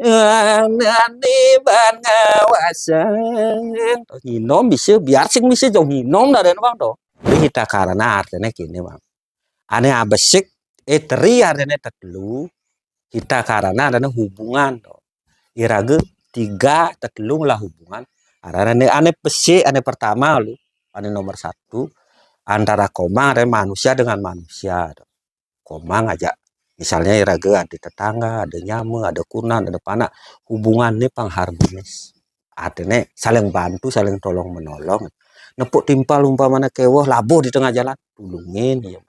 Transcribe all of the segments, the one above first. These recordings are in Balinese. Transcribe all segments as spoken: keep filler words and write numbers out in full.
Anane ban ngawasang. Nginom bisa, biar sing bisa jauh nginom dah dan bang tuh. Jadi kita karena artinya gini bang. Ane abesik, eh teri artinya tetelu. Kita karena ada hubungan tuh. Iraga tiga tetelu lah hubungan. Ada ane ane pesik, ane pertama lu, ane nomor satu antara komang ada manusia dengan manusia. Komang aja. Misalnya iraga ada tetangga, ada nyama, ada kunan, ada panak, hubungannya pang harmonis. Artinya saling bantu, saling tolong menolong. Nepuk timpal umpamanya kewoh, labuh di tengah jalan, tulungin ya.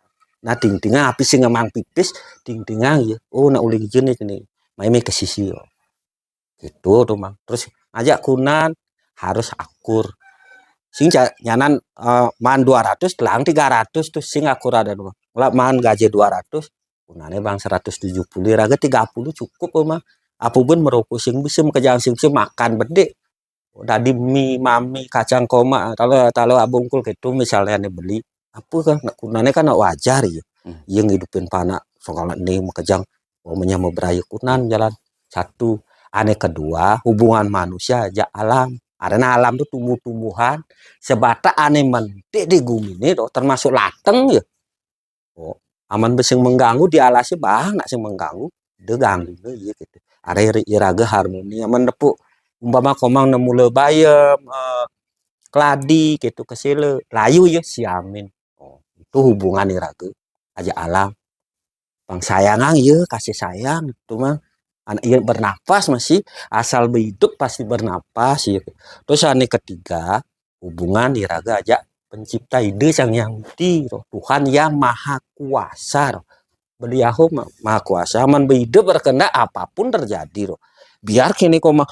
Nah, ting-tingang api sing ngemang pipis, ting-tingang ya. Oh, nak uling jenis ini. Main ke sisi. Oh. Gitu tuh, Mang. Terus ngajak kunan harus akur. Sing ja- nyanan eh, man dua ratus, telang tiga ratus tuh sing akur ada dua. Lah man gaji dua ratus, kunane bang seratus tujuh puluh, raga tiga puluh cukup, Mang. Apa pun merokok sing bisa, makejang sing bisa makan bedik. Tadi mie, mami, kacang koma, kalau kalau abungkul gitu misalnya nih beli, apa kan nak kunane kan nak wajar ya. Hmm. Yang ngidupin panak soal ini makejang, pokoknya mau berayu kunan jalan. Satu, ane kedua, hubungan manusia aja alam. Karena alam tuh tumbuh-tumbuhan, sebatas ane mentik di gumi ini tuh, termasuk lateng ya. Oh, aman be sing mengganggu di alasnya bang, nak sing mengganggu, dia ganggu dia gitu. Ada ira- iraga harmoni, aman nepuk. Umpama komang nemu le bayem, eh, keladi gitu, kesele, layu ya siamin. Oh, itu hubungan iraga aja alam. Pang sayangan ya, kasih sayang itu mah. Anak iya bernapas masih, asal hidup pasti bernapas ya. Terus ane ketiga, hubungan iraga aja pencipta, ide sang yang di roh, Tuhan yang maha kuasa roh. Beliau ma- maha kuasa, aman hidup berkehendak apapun terjadi roh. Biar kini koma,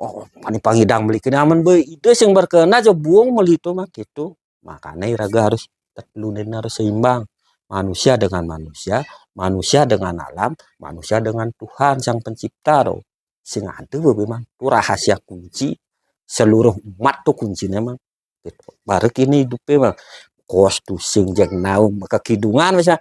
oh, pani pangidang beli kini aman be ide sing berkehendak aja buang meli itu mah gitu. Makanya iraga harus tetelu ini harus seimbang. Manusia dengan manusia, manusia dengan alam, manusia dengan Tuhan sang pencipta roh. Sing ada be memang. Itu rahasia kunci. Seluruh umat tuh kuncinya emang. Gitu. Baru kini hidupnya emang. Kos tuh sing jeng naung kekidungan misal.